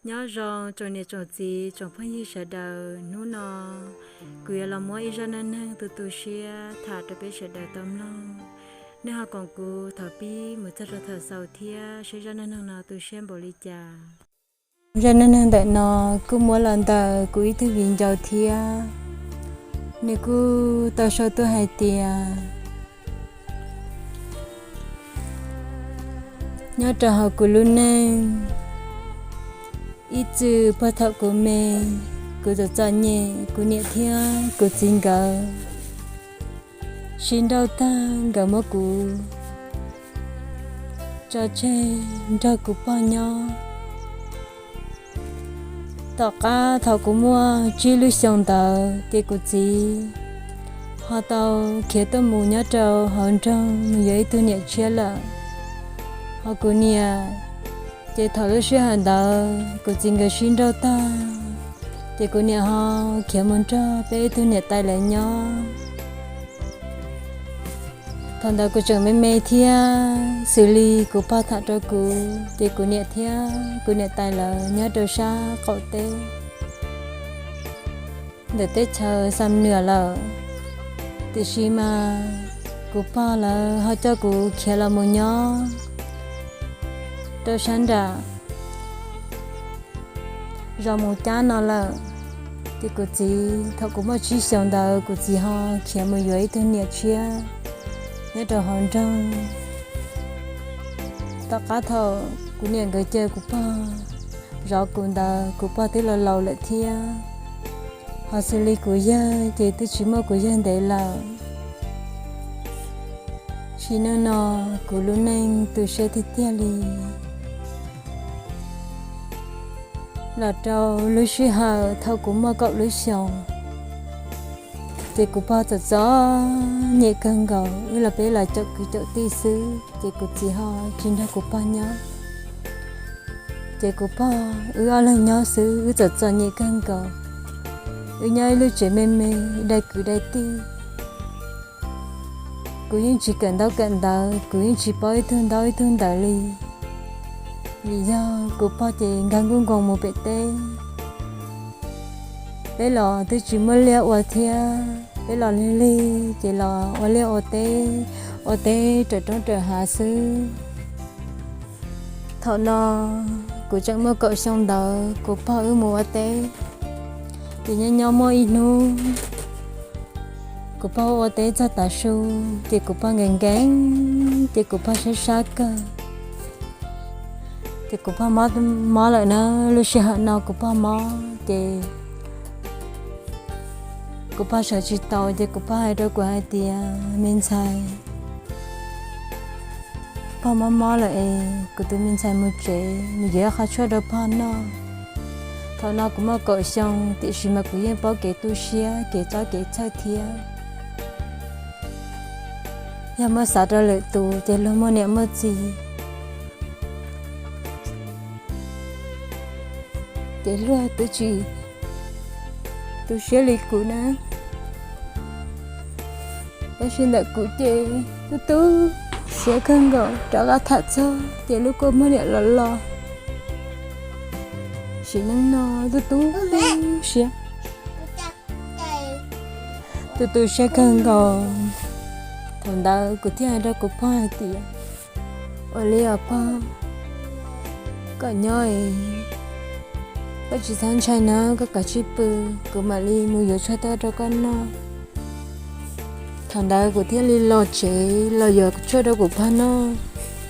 Nyob zoo tsoom niam tsoom txiv tsoom phooj ywg sawv daws, hnub no kuv yuav los muab ib zaj neej neeg tu tu siab tham rau peb sawv daws tau mloog. Nej ho koom kuv thaum pib mus txog rau thaum xaus thiab seb zaj neej neeg no tu siab npaum li cas. Zaj neej neeg ntawm no kuj muab los ntawm kuv ib tug viv ncaus thiab, nws kuj tau sau tuaj hais tias nyob rau hauv kuv lub neej, ib txwm puag thaum kuv me, kuv txom txom nyem, kuv niam thiab kuv txiv nkawd sib nrauj tag, nkawd muab kuv tso tseg nrog kuv pog nyob. Tom qab thaum kuv muaj tsib lub xyoos ntawd ces kuv txiv ho tau khiav tuaj mus nyob rau hauv nroog mus yuav ib tug niam tshiab lawm. Ho kuv niam, ces thaum lub sij hawm ntawd kuv txiv nkawd sib nrauj tag, ces kuv niam ho khiav mus nrog peb ib tug niam tais lawv nyob. Thaum ntawd kuv tseem me me thiab, xws li kuv pog tham rau kuv ces kuv niam thiab kuv niam tais lawv nyob rau sab qaum teb ntawm teb chaws Xam Nuam lawm. Tiam sis mas kuv pog lawv ho coj kuv khiav los mus nyob rau sab nram zos Mus Cab no lawm. Ces kuv txiv, thaum kuv muaj tsib xyoos ntawd kuv txiv ho khiav mus yuav ib tug niam tshiab nyob rau hauv nroog. Tom qab thaum kuv niam nkawd caw kuv pog zov kuv ntawd, kuv pog twb laus laus lawm thiab, ho xws li kuv yawg ces twb tsis muaj kuv yawg ntev lawm. Sim neej no kuv lub neej tu siab tiag tiag li. Los rau lub sij hawm thaum kuv muaj kaum lub xyoos, ces kuv pog txom txom nyem kawg nkaus, wb los peb los caum kwv caum tij xwb, ces kuv txiv ho tsis nrog kuv pog nyob. Ces kuv pog wb ob leeg nyob xwb, wb txom txom nyem kawg nkaus. Wb nyob ib lub tsev me me, dai kwv dai tij. Kuv yeej tsis kawm ntaub kawm ntawv, kuv yeej tsis paub ib tug ntaub ib tug ntawv li. Vim yog kuv pog ces nkag nkuj nkoos mus pem teb. Peb los twb tsis muaj liaj ua thiab, peb los lig lig ces los ua liaj ua teb, ua teb raws roob raws hav xwb. Thaum no kuv tseem muaj kaum xyoo ntawd, kuv pog wb mus ua teb, ces nyob nyob muaj ib hnub kuv pog ua teb txog tav su, ces kuv pog nkees nkees, ces kuv pog sab sab kawg. Ces kuv pog mob mob lawm na, lub sij hawm no kuv pog mob ces kuv pog sawv tsis tau, ces kuv pog hais rau kuv hais tias, me ntxhais, pog mob mob lawm es kuv tus me ntxhais mus tsev, mus yuav ib qho tshuaj rau pog noj. Thaum no kuv muaj kaum xyoo, tiam sis mas kuv yeej paub kev tu siab, kev txob kev txhawj thiab. Yog muab xav rau lwm tus ces luag muaj niam muaj txiv, ces luag twb tsis tu siab li kuv na. Tab sis ntawm kuv ces tu tu siab kawg nkaus, rov qab tham txog ces lub kua muag niam los los. Sim neej no tu tu siab, tu tu siab kawg nkaus. Thaum ntawd kuv thiaj hais rau kuv pog hais tias, ua li os pog, koj nyob es koj tsis txhob ntshai na, koj kav tsij pw, kuv mam li mus yuav tshuaj tuaj rau koj noj. Thaum ntawd kuv thiaj li los tsev los yuav tshuaj rau kuv pog noj.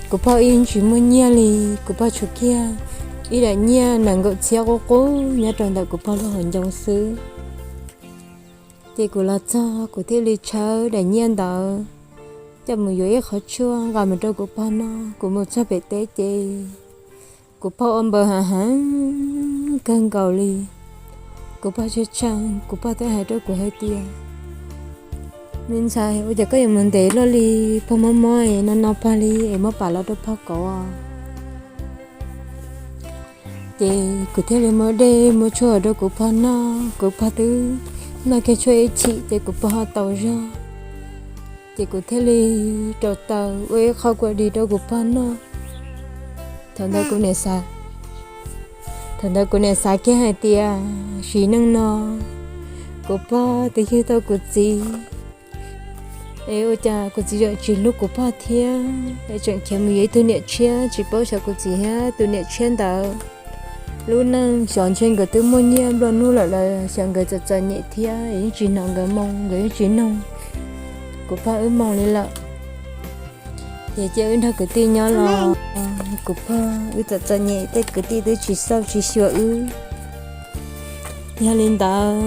Kuv pog yeej tsis muaj nyiaj li, kuv pog tshuav kiag ib daim nyiaj nees nkaum txhiab qub qub nyob rau ntawm kuv pog lub hauv ncoo xwb. Ces kuv los txog kuv thiaj li tshawb daim nyiaj ntawd coj mus yuav ib qhov tshuaj nqa mus rau kuv pog noj. Kuv mus txog pem teb ces kuv pog ua npaws heev heev kawg nkaus li. Kuv pog tshee tshee, kuv pog thiaj hais rau kuv hais tias, me ntxhais, ua cas koj yuav mus ntev luaj li, pog mob mob es no no pog li es muab pam los rau pog kauv. Ces kuv thiaj li muab dej muab tshuaj rau kuv pog noj, kuv pog twb noj kiag tshuaj ib chim ces kuv pog ho tau zog. Ces kuv thiaj li rau taws ua ib qho kua dis rau kuv pog noj. Thaum ntawd kuv niam xav, Thaum ntawd kuv niam xav kiag hais tias sim neej no kuv pog twb yug tau kuv txiv, es ua cas kuv txiv tseem tsis hlub kuv pog thiab, es tseem khiav mus yuav ib tug niam tshiab, tsis paub xyov kuv txiv thiab tus niam tshiab ntawd lub neej, xyov ntshe nkawd twb muaj nyiaj nplua nuj lawm los xyov nkawd txom txom nyem thiab, es yeej tsis hnov nkawd moo, nkawd yeej tsis noog kuv pog wb moo li lawm. Ces cia wb nrog kwv tij nyob los kuv pog wb txom txom nyem, tej kwv tij twb tsis xauj tsis xyuas wb. Yog li ntawd,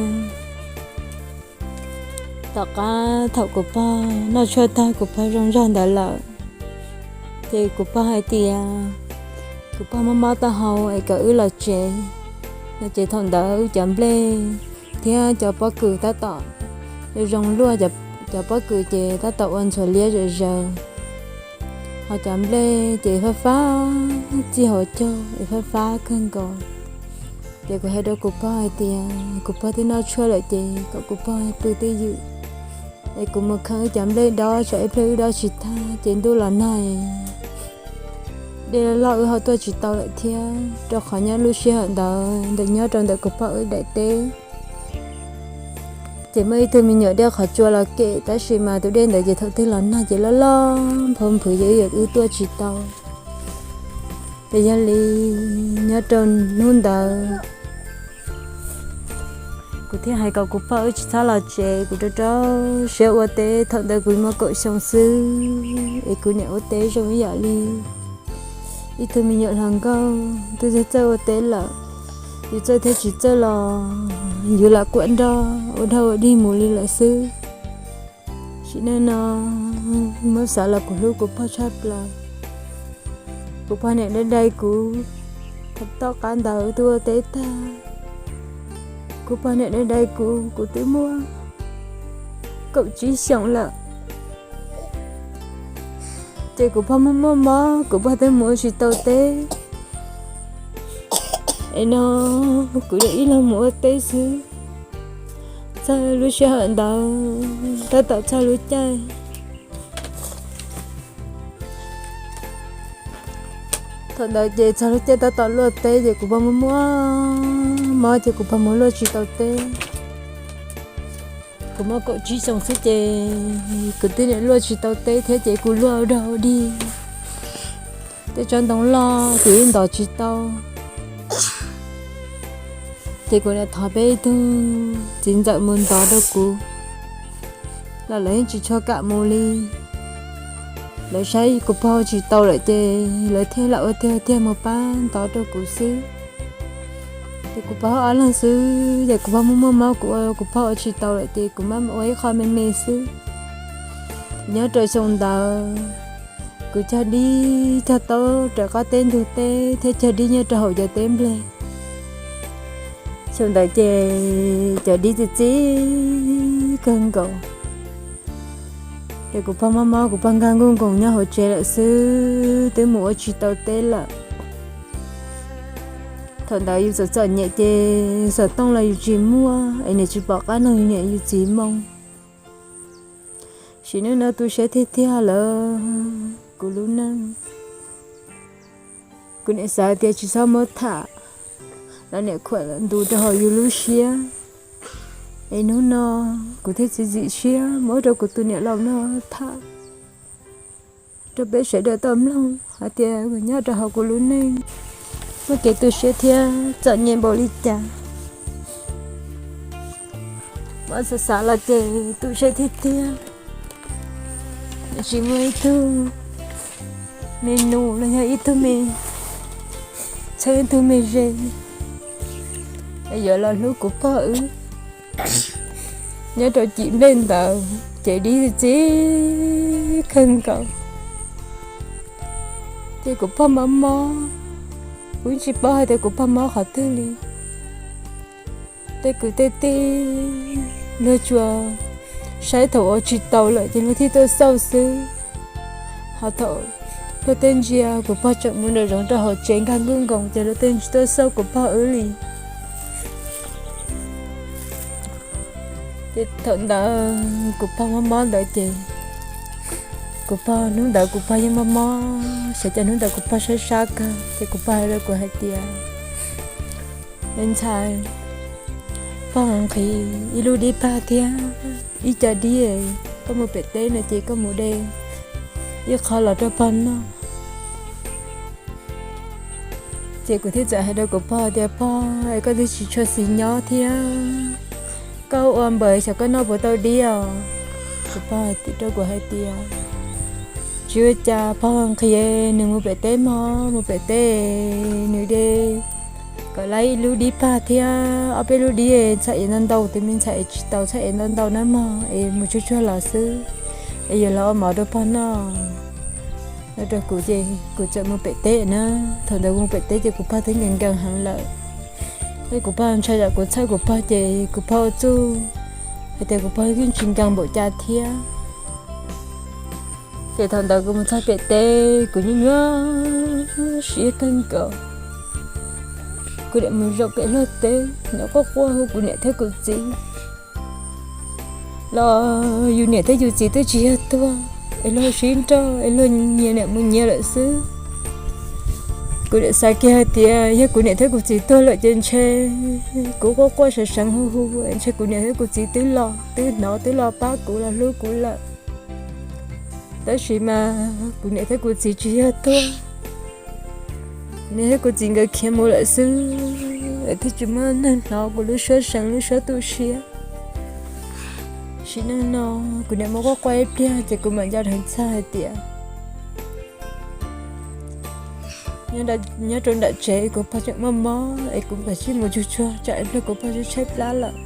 tom qab thaum kuv pog noj tshuaj tag kuv pog zoo zog ntawd lawm, ces kuv pog hais tias kuv pog mob mob taub hau es kom wb los tsev no. Ces thaum ntawd wb cov nplej thiab cov pob kws tab tom zoo luaj, cov pob kws ces tab tom ua ntxhuav liab zom zaws, ho cov nplej ces fab fab txij hauv caug es fab fab kawg nkaus. Ces kuv hais rau kuv pog hais tias kuv pog twb noj tshuaj lawm ces kom kuv pog pw twj ywm, es kuv mus kheej wb cov nplej dob, tsam ib pliag wb dob tsis tag ces ntuj los nag, dej loj wb ho tuaj tsis tau lawm thiab, rau qhov nyob lub sij hawm ntawd ntawm nyob rau ntawm kuv pog wb daim teb ces muaj ib tug me nyuam dej qhov tsua los kem, tab sis mas tus dej ntawd ces thaum twg los nag ces loj loj nphau nphwv ces wb tuaj tsis tau. Ces yog li nyob rau hnub ntawd kuv thiaj hais kom kuv pog wb tsis txhob los tsev, kuv rau rau siab ua teb. Thaum ntawd kuv muaj kaum xyoo xwb es kuv niam ua teb zoo ib yam li ib tug me nyuam hluas nkauj twb txawj ua teb lawm. Yus txawj thiab tsis txawj los yus lam quaj nroj ua dog ua dig mus li lawm xwb. Sim neej no muab xav los kuv hlub kuv pog tshaj plaws. Kuv pog niam dai dai kuv, tom qab ntawd wb twb ua teb tag, kuv pog niam dai dai kuv, kuv twb muaj kaum tsib xyoos lawm. Ces kuv pog muaj muaj mob, kuv pog twb mus ua tsis tau teb, es no kuv yog ib leeg mus ua teb xwb. Txog lub sij hawm ntawd tab tom txog lub caij, thaum ntawd ces txog lub caij tab tom luaj teb ces kuv pog muaj muaj mob ces kuv pog mus luaj tsis tau teb. Kuv muaj kaum tsib xyoos xwb ces kuv twb niam luaj tsis tau teb thiab ces kuv luaj ua dog ua dig, tej tsob ntoo loj ces ntov tsis tau. Ces kuv niam thov peb ib tug txiv ntxawm mus ntov rau kuv los lawv yeej tsis tshua kam mus li. Lawv saib kuv pog tsis tau lawm ces lawv thiaj lam ua tiag tiag mus pab ntov rau kuv xwb. Ces kuv pog ob leeg xwb ces kuv pog muaj muaj mob, kuv ua kuv pog ua tsis tau lawm ces kuv mam ua ib qho me me xwb. Nyob rau xyoo ntawd kuv cog dib cog taub raws qab teb ntug teb thiab cog dib nyob rau hauv cov teb nplej. Xyoo ntawd ces cov dib txi txiv kawg nkaus. Ces kuv pog mob mob, kuv pog nkag nkuj nkoos nyob hauv tsev lawm xwb, twb mus ua tsis tau teb lawm. Thaum ntawd yus txom txom nyem ces xov tooj los yus tsis muaj, es niam tsis pom qab nug yus niam yus txiv moo. Sim neej no tu siab tiag tiag lawm kuv lub neej. Kuv niam xav tias tsis txhob muab tham los niam khuam ntus rau hauv yus lub siab. Es hnub no kuv thiaj txiav txim siab muab rau kuv tus niam laus no tham rau peb sawv daws tau mloog hais tias nyob rau hauv kuv lub neej muaj kev tu siab thiab txom nyem npaum li cas. Mas xav xav los ces tu siab tiag tiag, tsis muaj ib tug me nus los yog ib tug me txheeb, ib tug me ze yuav los hlub kuv pog wb. Nyob rau cim nplej ntawd ces dib txi kawg nkaus, ces kuv pog mob mob, kuv tsis paub hais tias kuv pog mob qhov twg li. Tej kwv tej tij luag tsuas saib thaum ua tsis tau lawm ces luag thiaj tuaj xauj xwb. Ho thaum luag tej ntsia kuv pog tseem mus nraum zoov rau hauv tsev nkag nkuj nkoos ces luag tej tsis tuaj xauj kuv pog wb li. Ces thaum ntawd kuv pog mob mob ntawd ces kuv pog hnub ntawd kuv pog yeej mob mob, xyov cas hnub ntawd kuv pog sab sab kawg ces kuv pog hais rau kuv hais tias, Me ntxhais, pog nqhis ib lub dib pag thiab ib co dib, koj mus pem teb no ces koj mus de ib qho los rau pog noj. Ces kuv thiaj txawm hais rau kuv pog tias, pog, es koj twb tsis tshua xis nyob thiab, koj ua npaws xyov koj noj puas tau dib os. Kuv pog hais rau kuv hais tias, tsis ua cas pog nqhis, nws mus pem teb mog, mus pem teb nws de kom lawv ib lub dib pag thiab ob peb lub dib, txhaj es ntau ntau, tus me ntxhais es tsis tau, txhaj es ntau ntau na mog, es mus tsuag tsuag los xwb, es yuav los ua mov rau pog noj. No rau kuv ces kuv txawm mus pem teb na. Thaum ntawd mus pem teb ces kuv pog twb nkees nkees heev lawm. Thiab kuv pog ntshai tsam kuv txhawj kuv pog ces kuv pog ua txuj hais tias kuv pog yeej tsis nkees npaum cas thiab. Ces thaum ntawd kuv mus txog pem teb kuv nyuaj nyuaj siab kawg nkaus. Kuv niam mus zaum pem luag teb, niam quaj quaj hu kuv niam thiab kuv txiv los yus niam thiab yus txiv twb tsis yog tuag, es luag sib nrauj es luag nyias niam mus nyias lawm xwb. Kuv niam xav kiag hais tias yog kuv niam thiab kuv txiv tuag lawm ces ntshe kuv quaj quaj seev seev hu hu, ntshe kuv niam thiab kuv txiv twb los, twb hnov, twb los pab kuv los hlub kuv lawm. Tab sis mas kuv niam thiab kuv txiv tsis yog tuag, kuv niam thiab kuv txiv nkawd khiav mus lawm xwb, thiaj tsis muaj neeg hnov kuv lub suab seev lub suab tu siab. Sim neej no kuv niam mus quaj quaj ib pliag ces kuv mam nco dheev txog hais tias nyob rau nram tsev kuv pog tseem muaj mob es kuv kav tsij mus tsuag tsuag tsam ib pliag kuv pog tshaib tshaib plab lawm.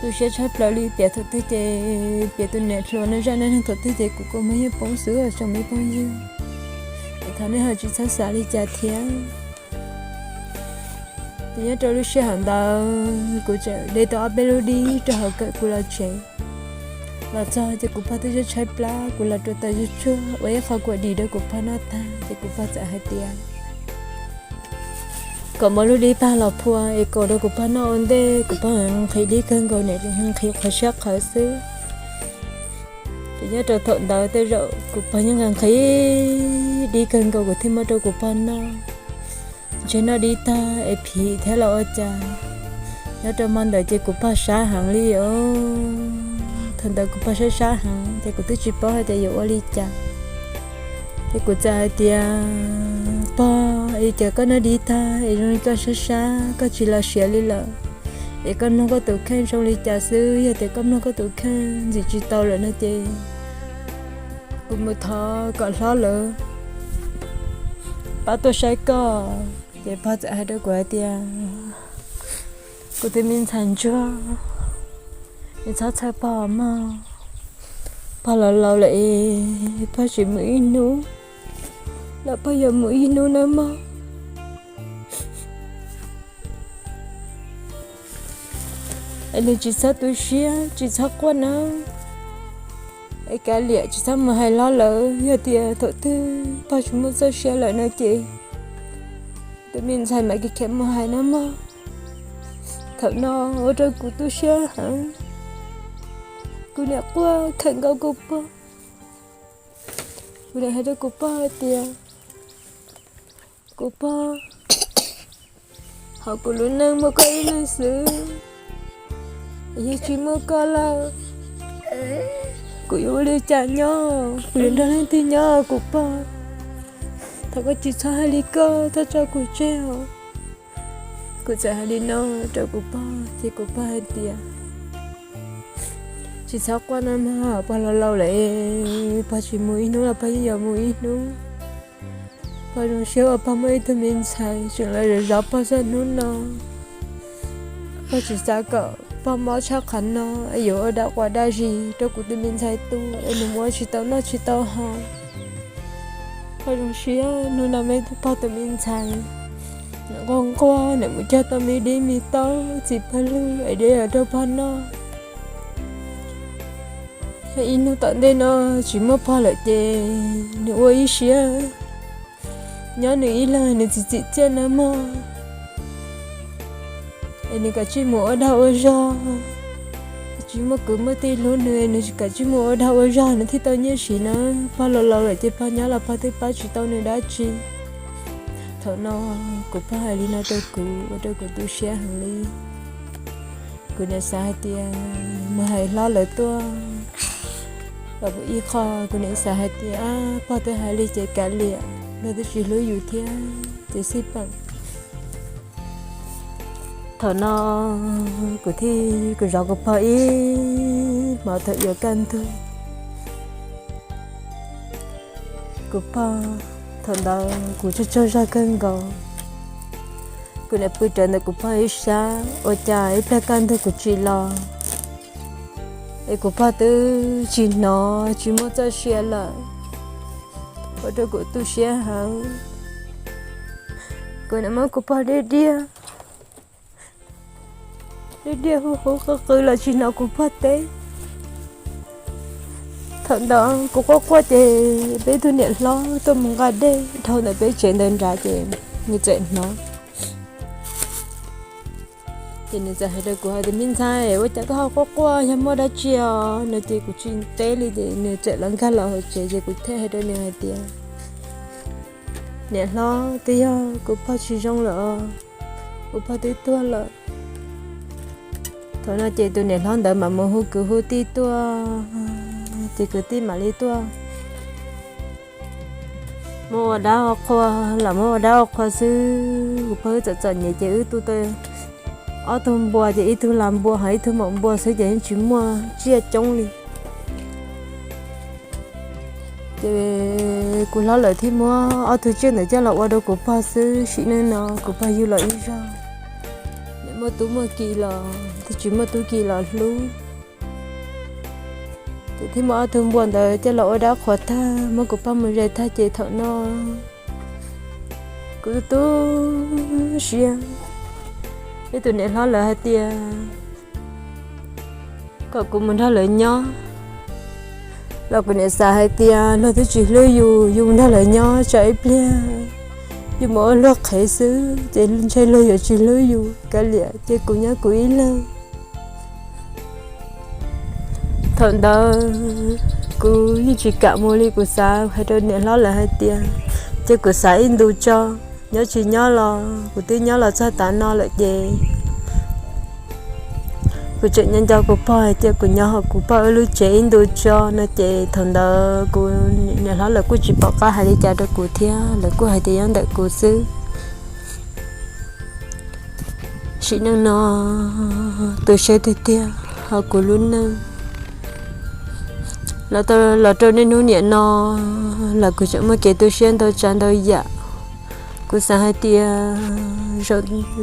Tu siab tshaj plaws li, piav thaum twg ces piav tus niam hluas no zaj neej neeg thaum twg ces kuv kua muag yeej poob xwb os tsoom me phooj ywg. Es thov nej ho tsis txhob xav li cas thiab. Ces nyob rau lub sij hawm ntawd kuv txawm de tau ob peb lub dib rau hauv kawm kuv los tsev. Los txog ces kuv pog twb tshaib tshaib plab, kuv los rau taws tsuag tsuag ua ib qho kua dis rau kuv pog noj tag ces kuv pog txawm hais tias kom muab lub dib pag los phua es kaus rau kuv pog noj ua ntej, kuv pog nqhis dib kawg nkaus, niam nqhis qhov siab qhawv xwb. Ces nyob rau thaum ntawd tej zaum kuv pog yeej nqhis dib kawg nkaus kuv thiaj muab rau kuv pog noj. Ntshe noj dib tag es phim thiab los ua cas. Nyob rau hmo ntawd ces kuv pog sab heev li os. Thaum ntawd kuv pog sab sab heev ces kuv twb tsis paub hais tias yuav ua li cas. Ces kuv txawm hais tias, pog, es cas koj noj dib tag es zoo li koj sab sab, koj tsis los siav li lawm, es koj mloog koj tus kheej zoo li cas xwb, yog tias koj mloog koj tus kheej ntxim tsis tau lawm no ces kuv mus thov kom hlob lawv pab tuaj saib koj. Ces pog txawm hais rau kuv hais tias, kuv tus me ntxhais ntsuag, nws txhob txhawj pog mog, pog los laus lawm es pog tsis mus ib hnub los pog yuav mus ib hnub nawb mog. Es nws tsis txhob tu siab, tsis txhob quaj nawb. Es kav liam, tsis txhob mus hais hlob lawv, yog tias thaum twg pog tsis muaj txoj sia lawm no ces tus me ntxhais mam khiav khiav mus hais nawb mog. Thaum no ua rau kuv tu siab heev, kuv niam quaj khawm nkaus kuv pog. Kuv niam hais rau kuv pog hais tias, kuv pog, hauv kuv lub neej muaj koj ib leeg xwb, yog tsis muaj koj lawm, kuv yuav ua li cas nyob, kuv yuav nrog leej twg nyob kuv pog? Thov koj tsis txhob hais li koj, txhob tso kuv tseg os. Kuv txawm hais li no rau kuv pog ces kuv pog hais tias, tsis txhob quaj no mog, pog laus laus lawm, pog tsis mus ib hnub los pog yeej yuav mus ib hnub. Pog zoo siab uas pog muaj ib tug me ntxhais tseem los zov zov pog txog hnub no. Pog tsis xav kom pog mob tshaj qhov no es yuav ua dab quas dab zis rau kuv tus me ntxhais tu es nws mus ua tsis tau noj tsis tau haus. Pog zoo siab hnub no me pog tus me ntxhais, nws nquag nquag nws mus cog tau me dib me taub txiv pawg lug es de los rau pog noj. Ib hnub tom ntej no tsis muaj pog lawm ces nws ua ib siab nyob nws ib leeg nws txiv txim txiaj nawb mog. Es nws kav tsij mus ua dag ua zog, tsis muaj kwv muaj tij hlub nws, nws kav tsij mus ua dag ua zog nws thiaj tau nyiaj siv na. Pog laus laus lawm ces pog nyob los pog twb pab tsis tau nws dab tsi. Thaum no kuv pog hais li no rau kuv ua rau kuv tu siab heev li. Kuv niam xav hais tias mus hais hlob lawv tuaj, los ib qho kuv niam xav hais tias pog twb hais li ces kav liam, luag twb tsis hlub yus thiab ces xij peem. Thaum no kuv thiaj kuv zov kuv pog ib hmos thaum yuav kaj ntug. Kuv pog, thaum ntawd kuv tsaug tsaug zog kawg nkaus. Kuv niam pw rawv ntawm kuv pog ib sab, ua cas ib pliag kaj ntug kuv tsim los es kuv pog twb tsis hnov tsis muaj txoj sia lawm, ua rau kuv tu siab heev. Kuv niam muab kuv pog diaj diaj, diaj diaj hu hu qw qw los tsis hnov kuv pog teb. Thaum ntawd kuv quaj quaj ces peb tug niam hlob tuaj mus nqa dej dhau ntawm peb tsev ntawd nrad ces nws txawm hnov. Ces nws txawm hais rau kuv hais tias, me ntxhais, ua cas koj ho quaj quaj, yog muaj dab tsi os? No ces kuv tsis teb li ces nws txawm los nkag los hauv tsev ces kuv thiaj hais rau nws hais tias, niam hlob, twb yog kuv pog tsis zoo lawm os, kuv pog twb tuag lawm. Thaum no ces tus niam hlob ntawd mam mus hu kwv hu tij tuaj, ces kwv tij mam li tuaj muab ua dab ua qhua, los muab ua dab ua qhua xwb. Kuv pog wb txom txom nyem ces wb tu tau ob tug npua ces ib tug las npua ho ib tug maum npua xwb ces yeej tsis muaj tsiaj coob li. Ces kuv hlob lawv thiaj muab ob tug tsiaj ntawd coj los ua rau kuv pog xwb. Sim neej no kuv pog yug los ib zaug, nim muaj tub muaj ki los twb tsis muaj tub ki los hlub. Ces thiaj muab ob tug npua ntawd coj los ua dab qhuas tag, muab kuv pog mus zais tag ces thaum no kuv tu siab. Ib tus niam hlob lawv hais tias kom kuv mus nrog lawv nyob, los kuv niam xav hais tias luag twb tsis hlub yus, yus mus nrog lawv nyob tsam ib pliag yus mus ua luag qhev xwb ces ntshe luag yuav tsis hlub yus, kav liam ces kuv nyob kuv ib leeg. Thaum ntawd kuv yeej tsis kam mus li, kuv xav hais rau niam hlob lawv hais tias cia kuv xav ib ntus tso, nyob tsis nyob los kuv twb nyob los txog tav no lawm ces kuv tseem nco nco kuv pog hais tias kuv nyob hauv kuv pog wb lub tsev ib ntus tso no ces thaum ntawd kuv niam hlob lawv kuj tsis pom qab hais li cas rau kuv thiab, lawv kuj hais tias nyob ntawm kuv xwb. Sim neej no tu siab tiag tiag hauv kuv lub neej. Los rau niaj hnub niam no los kuv tseem muaj kev tu siab ntau tsav ntau yam. Kuv xav hais tias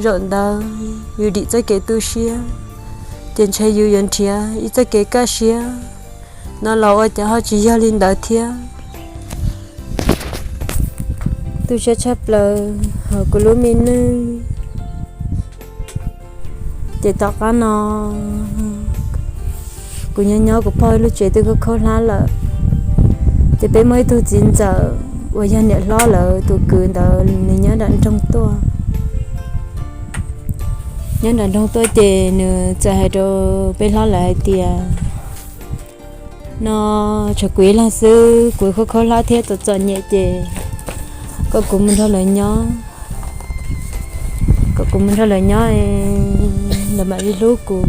zaum ntawd yus dim txoj kev tu siab ces ntshe yus yuav nrhiav ib txoj kev kaj siab no los ua cas ho tsis yog li ntawd thiab. Tu siab tshaj plaws hauv kuv lub me neej. Ces tom qab no kuv nyob nyob kuv pog lub tsev twb khaub khaub hlab lawm. Ces peb muaj ib tug txiv ntxawm uas yog niam hlob lawv tus kwv ntawd, nws nyob nram nroog tuaj. Nyob nram nroog tuaj ces nws txawm hais rau peb hlob lawv hais tias, no tshuav kuv ib leeg xwb, kuv khaub khaub hlab thiab txom txom nyem ces kom kuv mus nrog lawv nyob, kom kuv mus nrog lawv nyob, lawv mam li hlub kuv.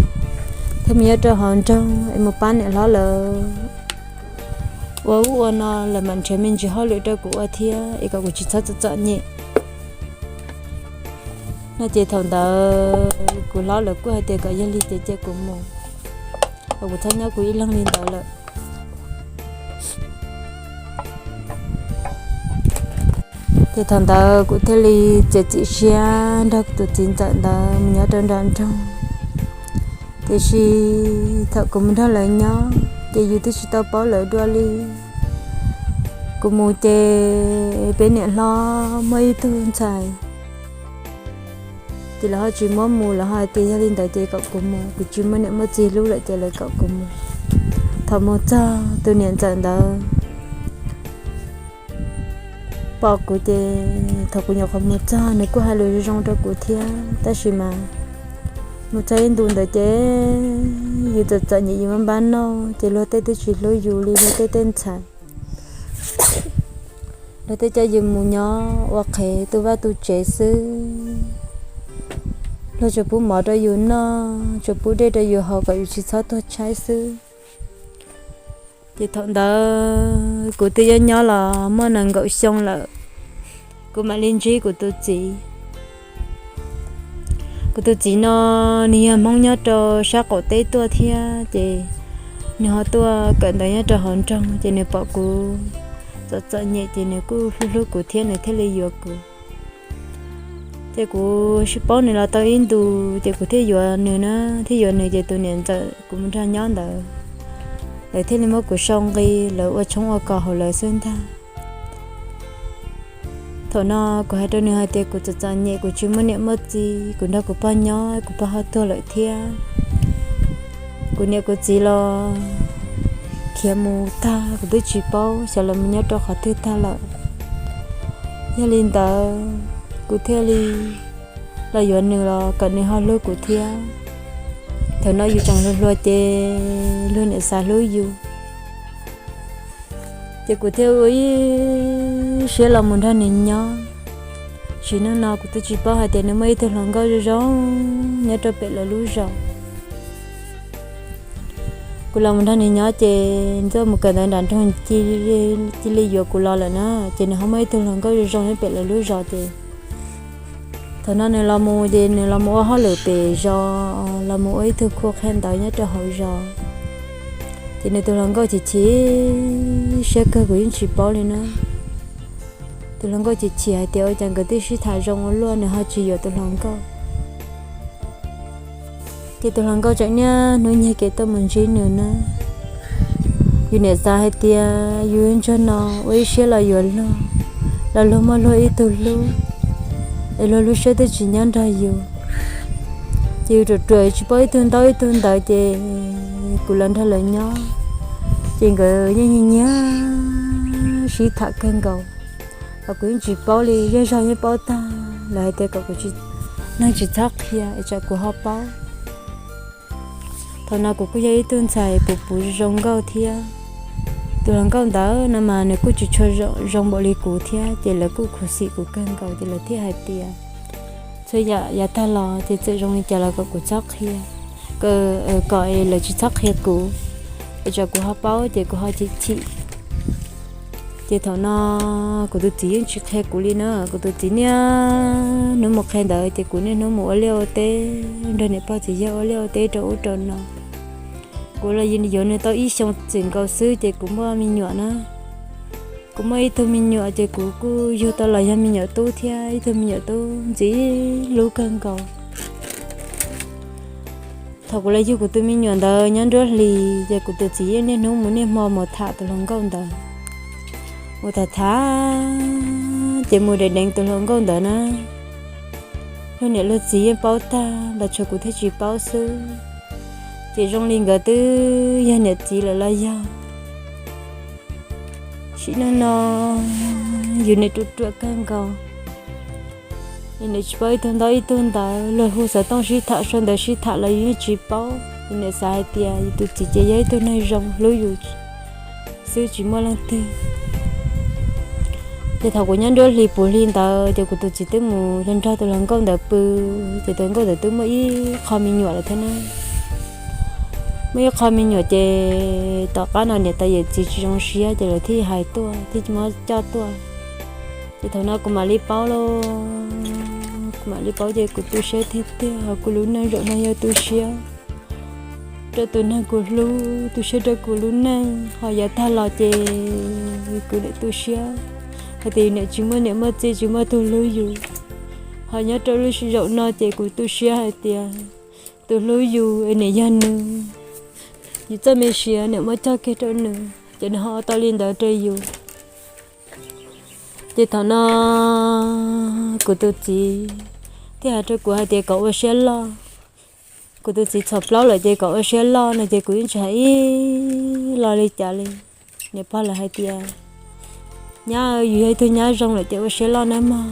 Thiab mus nyob rau hauv nroog es mus pab niam hlob lawv ua ub ua no, lawv mam nrhiav me ntsis hauj lwm rau kuv ua thiab es kom kuv tsis txhob txom txom nyem. No ces thaum ntawd kuv hlob lawv kuj hais tias kom yog li ces cia kuv mus, kom kuv txhob nyob kuv ib leeg li ntawd lawm. Ces thaum ntawd kuv thiaj li txiav txim siab nrog tus txiv ntxawm ntawd mus nyob rau nram nroog. Tiam sis thaum kuv mus nrog lawv nyob ces yus twb tsis tau paub lawv dua li. Kuv mus ces peb niam hlob muaj ib tug ntxhais, ces lawv ho tsis muab mus, lawv ho hais tias yog li ntawd ces kom kuv mus, kuv tsis muaj niam muaj txiv hlub lawm ces lawv kom kuv mus. Thaum mus txog tus niam ntxawm ntawd pom kuv ces thaum kuv nyuam qhuav mus txog nws kuj hais lus zoo zoo rau kuv thiab, tab sis mas mus txog ib ntus ntawd ces yus txom txom nyem yus npab npab noj ces luag tej twb tsis hlub yus li, luag tej tej ntxhais. Luag thiaj coj yus mus nyob ua qhev tu vaj tu tsev xwb. Luag tsuas pub mov rau yus noj, tsuas pub dej rau yus haus kom yus tsis txhob tuag tshaib xwb. Ces thaum ntawd kuv twb yuav nyob los muaj nees nkaum xyoo lawm, kuv mam li ntsib kuv tus txiv. Kuv tus txiv no nws yog Hmoob nyob rau sab qaum teb tuaj thiab, ces nws ho tuaj kawm ntawv nyob rau hauv nroog, ces nws pom kuv txom txom nyem ces nws kuj hlub hlub kuv thiab nws thiaj li yuav kuv. Ces kuv sib paub nws los tau ib ntus ces kuv thiaj yuav nws na, thiaj yuav nws ces tus niam ntxawm kuv mus nrog nyob ntawd, lawv thiaj li muab kuv sau nqi, lawv ua tshoob ua kos hauv lawv xwb ntag. Thaum no kuv hais rau nws hais tias kuv txom txom nyem, kuv tsis muaj niam muaj txiv, kuv nrog kuv pog nyob, kuv pog ho tuag lawm thiab. Kuv niam kuv txiv los khiav mus tag, kuv twb tsis paub xyov lawv mus nyob rau qhov twg tag lawm. Yog li ntawd, kuv thiaj li los yuav nws los kom nws ho hlub kuv thiab. Thaum no yus tseem hluas hluas ces luag niam xav hlub yus, ces kuv thiaj ua ib siab los mus nrog nws nyob. Sim neej no kuv twb tsis paub hais tias nws muaj ib tug hluas nkauj zoo zoo nyob rau pem lawv lub zos. Kuv los mus nrog nws nyob ces nws tuaj mus kawm ntawv nram nroog, cia li yuav kuv los lawm na, ces nws ho muaj ib tug hluas nkauj zoo zoo nyob pem lawv lub zos ces thaum no nws los mus ces nws los mus ua hauj lwm pem zos, los mus ua ib tug khu qhia ntawv nyob rau hauv zos. Ces nws tus hluas nkauj chim chim siab kawg, kuv yeej tsis paub li na. Tus hluas nkauj chim chim hais tias ua cas nkawd twb sib tham zoo ua luaj nws ho tsis yuav tus hluas nkauj. Ces tus hluas nkauj tseem niaj hnub nyiag kev tuaj mus ntsib nws na. Yus niam xav hais tias yus ntsuag no ua ib siab los yuav luag, los luag muaj luag ib tug hlub, es luag lub siab twb tsis nyob nrog yus. Ces yus ruam ruam tsis paub ib tug ntaub ib tug ntawv ces kuv los nrog lawv nyob, ces nkawd yeej nyiag nyiag sib tham kawg nkaus. Los kuv yeej tsis paub li, zej zog yeej paub tag, lawv hais tias kom kuv neeg tsis txhob qhia es tsam kuv ho paub. Thaum no kuv kuj yog ib tug ntxhais puv puv zoo nkauj thiab. Tus hluas nkauj ntawd no mas nws kuj tsis tshua zoo npaum li kuv thiab, ces lawv kuj khuv xim kuv kawg nkaus, ces lawv thiaj hais tias txhua yam yav tag los ces txawm zoo li cas los kom kuv txhob qhia, kom lawv tsis txhob qhia kuv, es tsam kuv ho paub ces kuv ho chim chim. Ces thaum no kuv tus txiv yeej tsis qhia kuv li na, kuv tus txiv niaj hnub mus qhia ntawv ces kuv niaj hnub mus ua liaj ua teb, nrog niam pog txiv yawg ua liaj ua teb rau ub rau no. Kuv los yuav nws tau ib xyoo txwm nkaus xwb ces kuv muaj me nyuam na. Kuv muaj ib tug me nyuam ces kuv kuj yug tau los yog me nyuam tub thiab, ib tug me nyuam tub ntxim hlub kawg nkaus. Thaum kuv los yug kuv tus me nyuam ntawd nyob nruab hlis ces kuv tus txiv yeej niaj hnub mus niaj hmo mus tham tus hluas nkauj ntawd. Mus tham tham ces mus deev deev tus hluas nkauj ntawd na. Luag niam luag txiv yeej paub tag, los tshuav kuv thiaj tsis paub xwb. Ces zoo li nkawd twb yog niam txiv lawm los yog. Sim neej no yus niam ruam ruam kawg nkaus, yus niam tsis paub ib tug ntaub ib tug ntawv, luag hu xov tooj sib tham, sau ntawv sib tham los yus yeej tsis paub. Yus niam xav hais tias yus tus txiv ces yog ib tug neeg zoo hlub yus xwb tsis muaj leej twg. Ces thaum kuv nyob nruab hlis puv hli ntawd ces kuv tus txiv twb mus nrog tus hluas nkauj ntawd pw, ces tus hluas nkauj ntawd twb muaj ib qho me nyuam lawm thiab na. Muaj ib qho me nyuam ces tom qab no niam tais yawm txiv tsis zoo siab ces lawv thiaj hais tuaj thiaj muab coj tuaj. Ces thaum no kuv mam li paub lauj, kuv mam li paub ces kuv tu siab tiag tiag, ho kuv lub neej zaum no yog tu siab rau tus neeg kuv hlub, tu siab rau kuv lub neej, ho yav tag los ces kuv niam tu siab hais tias yus niam tsis muaj niam muaj txiv tsis muaj tus hlub yus. Ho nyob rau lub sij hawm no ces kuv tu siab hais tias tus hlub yus es niam yog nws, yus txoj me siav niam muab cog kiag rau nws ces nws ho ua tau li ntawd rau yus. Ces thaum no kuv tus txiv thiaj hais rau kuv hais tias kom ua siab loj. Kuv tus txiv txhom plaub lawm ces kom ua siab loj no ces kuv yeej tsis hais ib los li cas li. Niam pog lawv hais tias nyab, yus yog ib tug nyab zoo lawm ces ua siab loj nawb mog.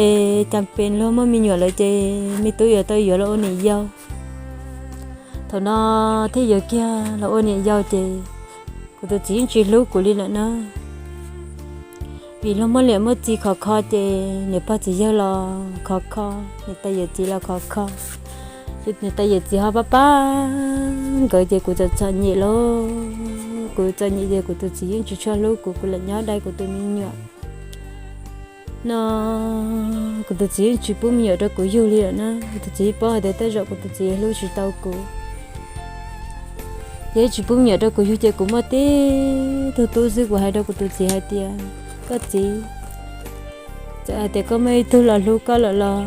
Es cas pes luag muaj me nyuam lawm ces me tub yuav tau yuav los ua niam yau. Thaum no thiaj yuav kiag los ua niam yau ces kuv tus txiv yeej tsis hlub kuv li lawm na. Vim luag muaj niam muaj txiv khov kho ces niam pog txiv yawg los khov kho, niam tais yawm txiv los khov kho. Ces niam tais yawm txiv ho pab pab nkawd ces kuv txom txom nyem lauj. Kuv txom nyem ces kuv tus txiv yeej tsis tshua hlub kuv, kuv lam nyob dai kuv tus me nyuam no. Kuv tus txiv yeej tsis pub me nyuam rau kuv yug li lawm na. Kuv tus txiv paub hais tias tej zaum kuv tus txiv hlub tsis tau kuv, ces yeej tsis pub me nyuam rau kuv yug. Ces kuv muaj tib tug tub xwb, kuv hais rau kuv tus txiv hais tias, koj txiv, txawm hais tias koj muaj ib tug los hlub koj lawm los,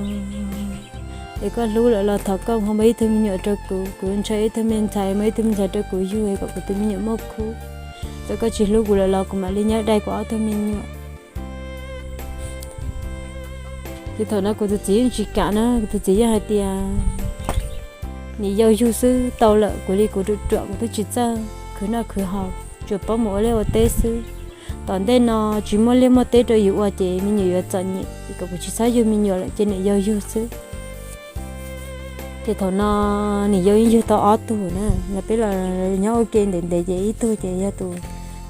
es koj hlub lawm los thov koj ho muab ib tug me nyuam rau kuv. Kuv ntshaw ib tug me ntxhais, muab ib tug me ntxhais rau kuv yug es kom kuv tus me nyuam muaj khub. Txawm koj tsis hlub kuv lawm los kuv mam li nyob dai kuv ob tug me nyuam. Ces thaum no kuv tus txiv yeej tsis kam na, kuv tus txiv yeej hais tias, niam yau yug xwb tau lawm, kuv li kuv ruam ruam kuv twb tsis txawj khwv noj khwv haus, tsuas paub mus ua liaj ua teb xwb. Tom ntej no tsis muaj liaj muaj teb rau yus ua ces me nyuam yuav txom nyem, kom kuv tsis txhob yug me nyuam lawm ces niam yau yug xwb. Ces thaum no niam yau yeej yug tau ob tug na, los peb los nyob ua ke ntev ntev ces ib tug ces yog tus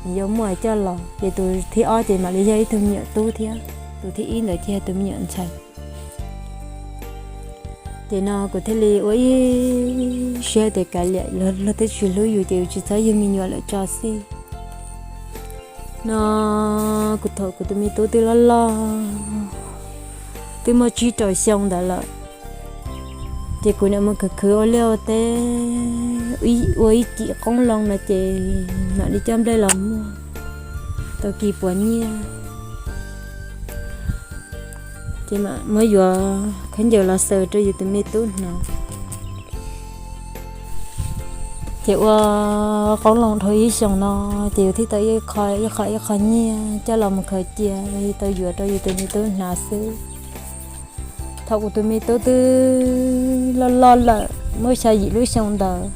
niam yau muaj coj los, ces tus thib ob ces mam li yog ib tug me nyuam tub thiab, tus thib ib ntawd ces yog tus me nyuam ntxhais. Ces no kuv thiaj li ua ib siab tias kav liam, luag twb tsis hlub yus ces yus tsis txhob yug me nyuam lawm tso xij. No kuv thaum kuv tus me tub twb loj loj, twb muaj tsib rau xyoo ntawd lawm, ces kuv niam mus khwv khwv ua liaj ua teb, ua ib cim qoob loo no ces mam li coj nplej los muag, tau kis puas nyiaj, ces mam muab yuav khaub ncaws los xaws rau yus tus me tub hnav. Ces ua qoob loo dhau ib xyoos no, ces yus thiaj tau ib qho ib qho ib qho nyiaj coj los mus khaws cia, tau yuav rau yus tus me tub hnav xwb. Thaum kuv tus me tub twb loj loj lawm, muaj xya yim lub xyoo ntawd,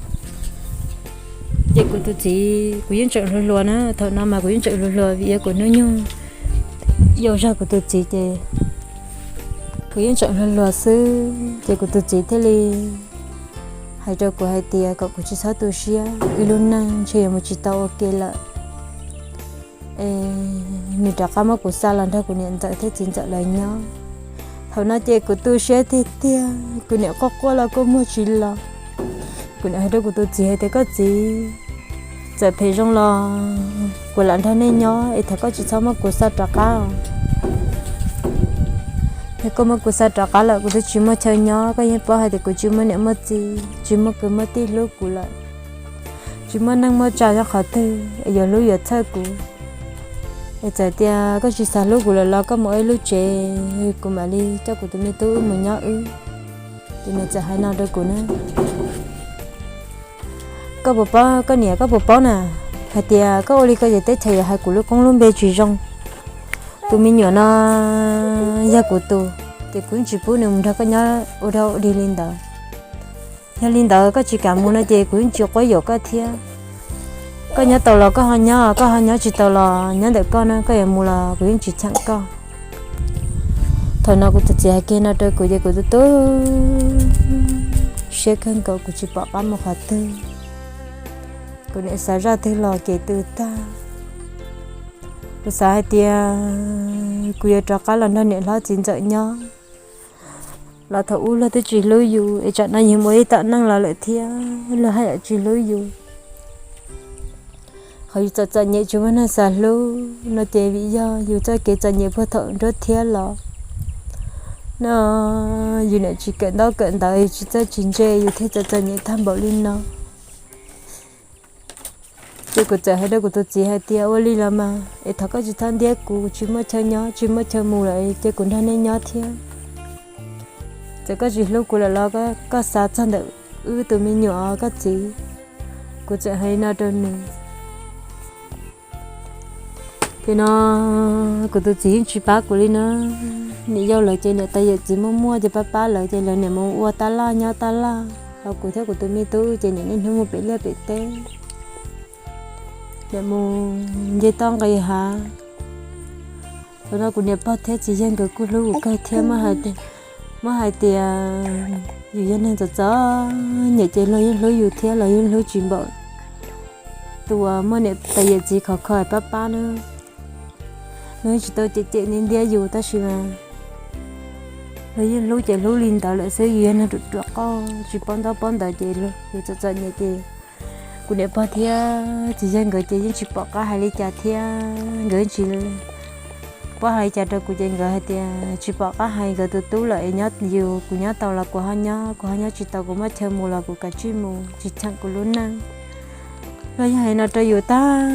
ces kuv tus txiv, kuv yeej tseem hluas hluas na, thaum no mas kuv yeej tseem hluas hluas vim yog kuv hnub nyoog yau zog kuv tus txiv ces kuv yeej tseem hluas hluas xwb. Ces kuv tus txiv thiaj li hais rau kuv hais tias kom kuv tsis txhob tu siab, wb lub neej ntshe yuav mus tsis tau ua ke lawm, es nws rov qab muab kuv xa los nrog kuv niam ntxawm thiab txiv ntxawm lawv nyob. Thaum no ces kuv tu siab tiag tiag, kuv niam quaj quaj los kuj muag tsis los. Kuv niam hais rau kuv tus txiv hais tias, koj txiv, txawm phem zoo los kuv lam nrog nej nyob es thov koj tsis txhob muab kuv xa rov qab. Yog koj muab kuv xa rov qab lawm kuv twb tsis muaj chaw nyob, koj yeej paub hais tias kuv tsis muaj niam muaj txiv, tsis muaj kwv muaj tij hlub kuv lawm, tsis muaj neej muaj tsa nyob qhov twg es yuav hlub yuav txhawj kuv. Es txawm tias koj tsis xav hlub kuv lawm los koj mus ua ib lub tsev, kuv mam li coj kuv tus me tub wb mus nyob wb. Ces nws txawm hais no rau kuv na, koj puas paub, koj niam koj puas paub na, hais tias koj ua li ko ces teb chaws yuav hais kuv lub koob lub npe tsis zoo. Tus me nyuam no yog kuv tus, ces kuv yeej tsis pub nws mus nrog koj nyob ua dog ua dig li ntawd. Yog li ntawd koj tsis kam mus no ces kuv yeej tsis quab yuam koj thiab. Koj nyob tau los koj ho nyob, koj ho nyob tsis tau los nyob ntawm koj na, koj yuav mus los kuv yeej tsis cheem koj. Thaum no kuv tus txiv hais kiag no rau kuv ces kuv tu tu siab kawg nkaus, kuv tsis pom qab mus qhov twg. Kuv niam xav zaj twg los kev tw tag. Kuv xav hais tias kuv yuav rov qab los nrog niam hlob txiv ntxawm nyob los thaum ub luag twb tsis hlub yus es tsam no yus mus ib tom neej los lawm thiab luag haj yam tsis hlub yus. Qhov yus txom txom nyem tsis muaj neeg xav hlub no ces vim yog yus txoj kev txom nyem puag thaum nruab thiab los no, yus niam tsis kawm ntaub kawm ntawv, yus tsis txawj tsis ntse, yus thiaj txom txom nyem tag npaum li no. Ces kuv txawm hais rau kuv tus txiv hais tias, ua li los mas es thov koj tsis txhob ntiab kuv, tsis muaj chaw nyob tsis muaj chaw mus lawm ces kuv nrog nej nyob thiab. Txawm koj tsis hlub kuv lawm los koj xav txog ntawm wb tus me nyuam koj txiv. Kuv txawm hais li no rau nws. Ces no kuv tus txiv yeej tsis pab kuv li na. Niam yau lawv ces niam tais yawm txiv muaj muaj ces pab pab lawv ces lawv niam mus ua tab laj nyob tab laj, ho kuv thiab kuv tus me tub ces niam niaj hnub mus pem liaj pem teb, niam mus nce toj nqis hav. Thaum no kuv niam pog thiab txiv yawg nkawd kuj hlub kuv kawg thiab, muab hais tias yus yog neeg txom txom nyem ces luag yeej hlub yus thiab, los yeej hlub tsis npaum tus uas muaj niam tais yawm txiv khov kho pab pab na. Luag yeej tsis tau cem cem ntiab ntiab yus tab sis mas luag yeej hlub ces hlub li ntawd lawm xwb, yus yog neeg ruam ruam qauj tsis paub ntaub paub ntawv ces yus txom txom nyem ces kuv niam pog thiab txiv yawg nkawd ces yeej tsis pom qab hais li cas thiab nkawd yeej tsis paub hais li cas rau kuv ces nkawd hais tias tsis pom qab hais nkawd tus tub lawm es nyob yus, kuv nyob tau los kuv ho nyob, kuv ho nyob tsis tau kuv muaj chaw mus los kuv kav tsij mus, tsis cheem kuv lub neej. Luag yeej hais no rau yus tag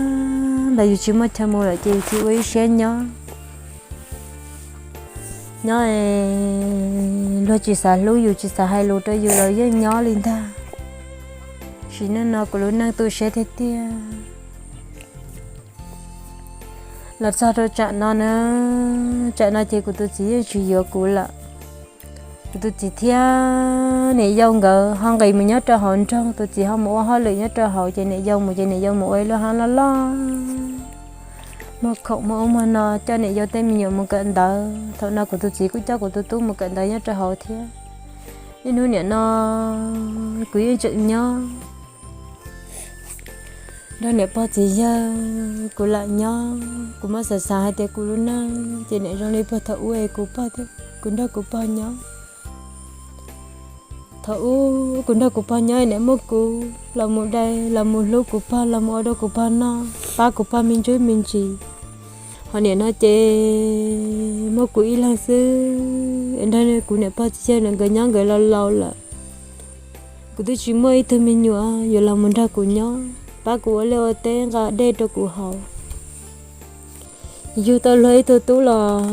ntawd yus tsis muaj chaw mus lawm ces yus cia ua ib siab nyob. Nyob es luag tsis xav hlub yus tsis xav hais lus rau yus los yeej nyob li ntag. Sim neej no kuv lub neej tu siab tiag tiag. Los txog rau tsam no na, tsam no ces kuv tus txiv yeej tsis yuav kuv lawm. Kuv tus txiv thiab niam yau nkawd ho nqis mus nyob rau hauv nroog, tus txiv ho mus ua hauj lwm nyob rau hauv ces niam yau mus ces niam yau mus ua ib lub hab loj loj, muag khoom muag ub muag no coj niam yau tej me nyuam mus kawm ntawv. Thaum no kuv tus txiv kuj coj kuv tus tub mus kawm ntawv nyob rau hauv thiab. Ib hnub niam no kuv yeej tseem nyob nrog niam pog txiv yawg, kuv lam nyob, kuv muab xav xav hais tias kuv lub neej ces niam zoo li puag thaum ub es kuv pog thiab kuv nrog kuv pog nyob. Thaum ub kuv nrog kuv pog nyob niam muab kuv los mus dai los mus hlub kuv pog los mus ua rau kuv pog noj pab kuv pog me ntsuj me ntsis. Ho niam no ces muab kuv ib leeg xwb nrog kuv niam pog txiv yawg nkawd nyob nkawd laus laus lawm. Kuv twb tsis muaj ib tug me nyuam yuav los mus nrog kuv nyob pab kuv ua liaj ua teb nqa dej rau kuv haus. Yug tau luag ib tug tub los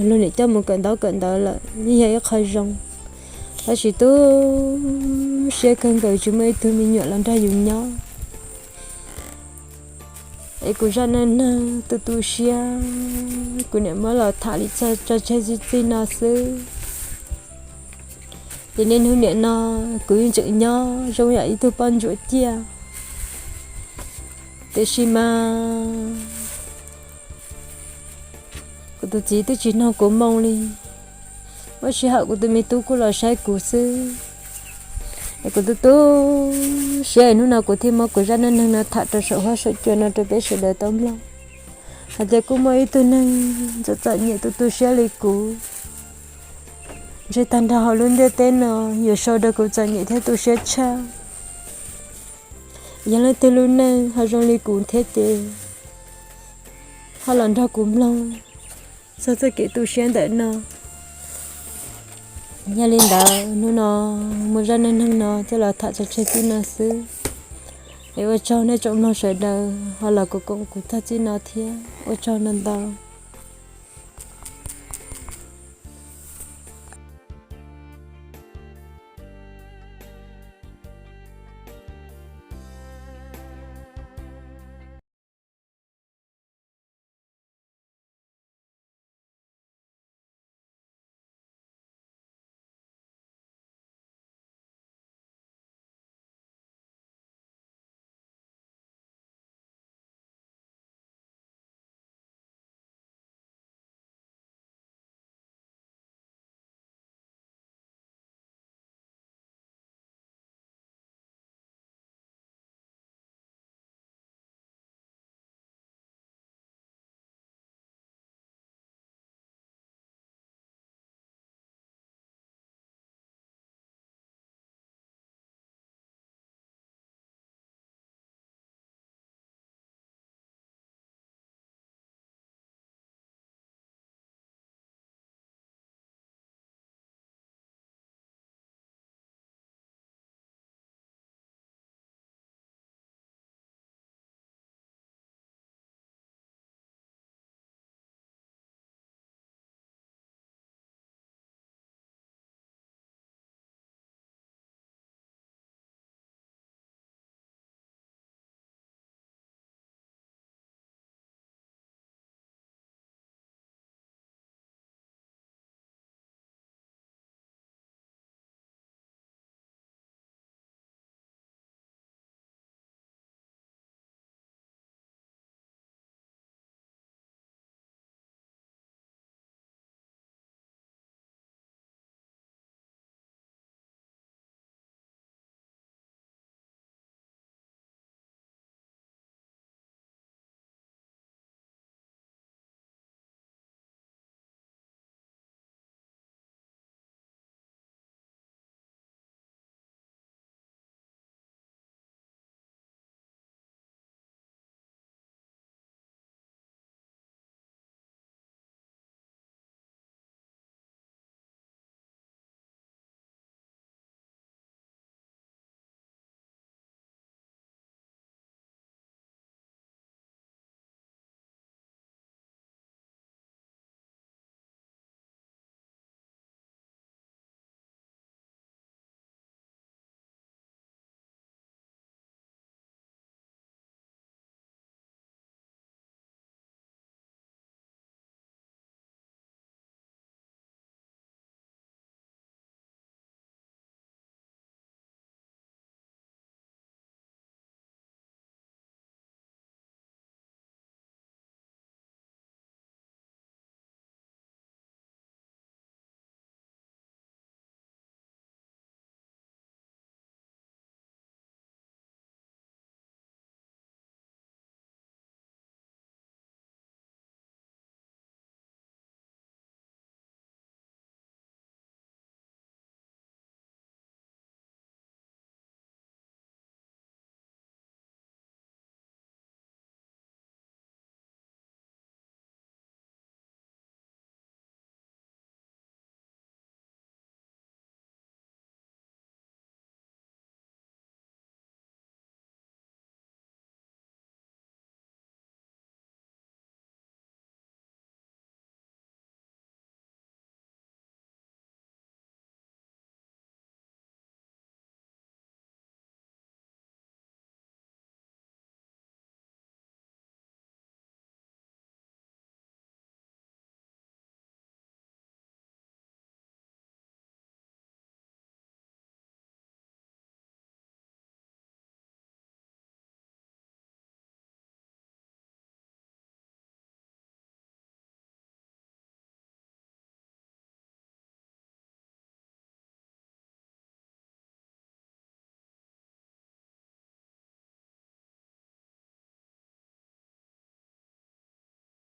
luag niam coj mus kawm ntaub kawm ntawv lawm yeej yog ib qho zoo, tab sis tu siab kawg nkaus tsis muaj ib tug me nyuam los nrog yus nyob. Es kuv zaj neej neeg tu tu siab kuv niam muab los tham li tso tseg txij txij no xwb. Ces niaj hnub niam no kuv yeej tseem nyob zoo yam ib tug poj ntsuam ciaj. Tiam sis mas kuv tus txiv twb tsis nug kuv moo li, muaj sij hawm kuv tus me tub kuj los saib kuv xwb. Es kuv tu tu siab es hnub no kuv thiaj muab kuv zaj neej neeg no tham rau saum huab saum cua no rau peb sawv daws tau mloog hais tias kuj muaj ib tug neeg txom txom nyem tu tu siab li kuv. Ntshe tag nrho hauv lub ntiaj teb no yuav sau rau kuv txom nyem thiab tu siab tshaj. Yog leej twg lub neej ho zoo li kuv thiab ces ho los nrog kuv mloog txog txoj kev tu siab ntawm no. Yog li ntawd hnub no muaj zaj neej neeg no coj los tham tso tseg txij no xwb. Es ua tsaug nej tsoom mloog sawv daws ho los koom kuv txog txij no thiab ua tsaug ntau ntau.